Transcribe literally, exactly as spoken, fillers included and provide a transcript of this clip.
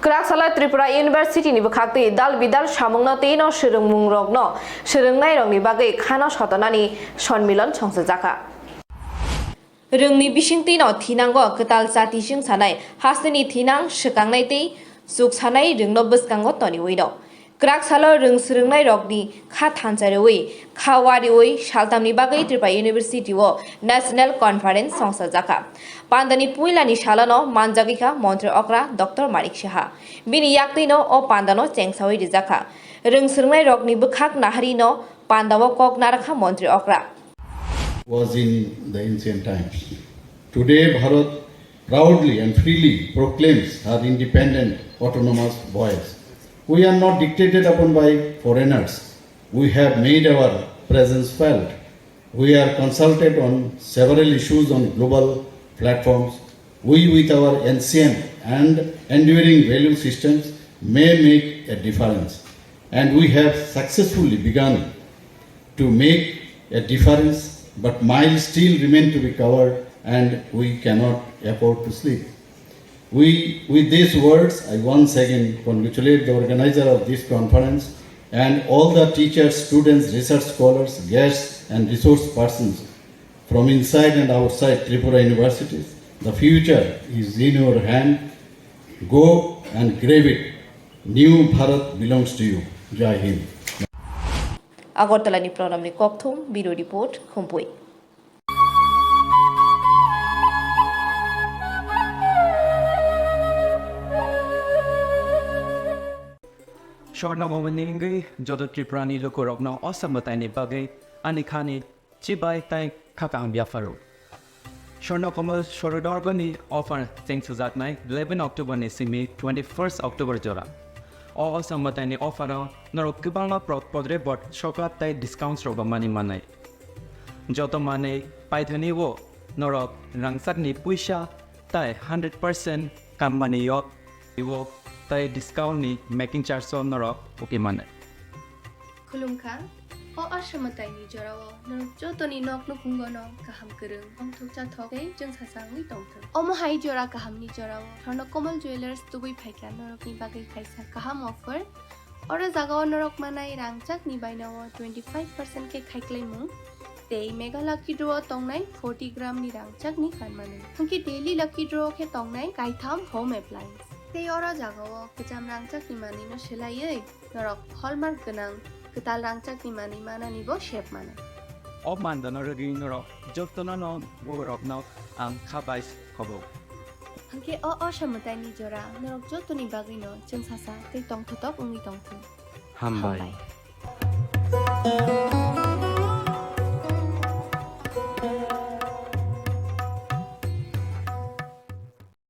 Kwrak salo Tripura University ni bwkhaktwi dal bidal samungno tei no swrwngmungrokno swrwngnairokni bagwi khano sotonani sonmilon songchajakha. Rwngni bisingtwi no thinango kwtal chati chwngsanai, hasteni thinang swkangnai tei chuksanai rwngno bwskango toniwi no. Kwrak salo rwng swrwngnairokni kha thansa rwui, kha wariui saltamni bagwi Tripura University o National Conference songsajakha. Pandani puilani salano manjagwi kha Montri Okra Doctor Manik Saha. Bini yaktwino o pandano chengsaui rijakha. Rwng swrwngnairokni bwkhak naharino pandao kok narakha Montri Okra. Was in the ancient times. Today, Bharat proudly and freely proclaims her independent, autonomous voice. We are not dictated upon by foreigners. We have made our presence felt. We are consulted on several issues on global platforms. We, with our ancient and enduring value systems, may make a difference. And we have successfully begun to make a difference, but miles still remain to be covered, and we cannot afford to sleep. We, with these words, I once again congratulate the organizer of this conference and all the teachers, students, research scholars, guests, and resource persons from inside and outside Tripura universities. The future is in your hand. Go and grab it. New Bharat belongs to you. Jai Hind. Agartala ni Pranam ni kokthum, Bureau Report, Khumpui. Swarna Bhavan ni wngwi joto Tripura ni lukurokno o samwtai ni bagwi ani khani chibai tei khakang yapharo. Swarna Kamal Swarodorgo ni offer chengsujaknai eleven October ni simi twenty-first October jora. O, o samwtai ni offer o norok kwbangma pro-, podre bot soklat tei discounts rok bo mani manai. Joto manwi paithani o norok rangchak ni puisa tei hundred percent company yok iwo tei discount ni making charge o norok uki mane. Khulumkha, o aswmwtai ni jora o norok joto ni nok nukhungo no kaham kwrwng, tongthok chathok tei chwngsacha wngwi tongthok. Omo hai jora kaham ni jora o Swarna Kamal Jewellers tubui phaikha norok ni bagwi kaisa kaham offer. Oro jaga o norok manai rangchak ni baina o twenty five percent khe khaiklaimung tei Mega Lucky Draw o tongnai forty gram ni rangchak ni kanmani. Hwnkhe Daily Lucky Draw o khe tongnai kaitham home appliance. Tei oro jaga o kwcham rangchak ni manwi no swlaiwi norok hallmark gwnang kwtal rangchak ni manwi manani bo sep mano. O mandano rwgwi norok jotono no borok no ang kha bai khobo. Hwnkhe o, o samwtai ni jora norok jotoni bagwi no chwngsacha tei tongthotok wngwi tongthung. Hambai. Hambai.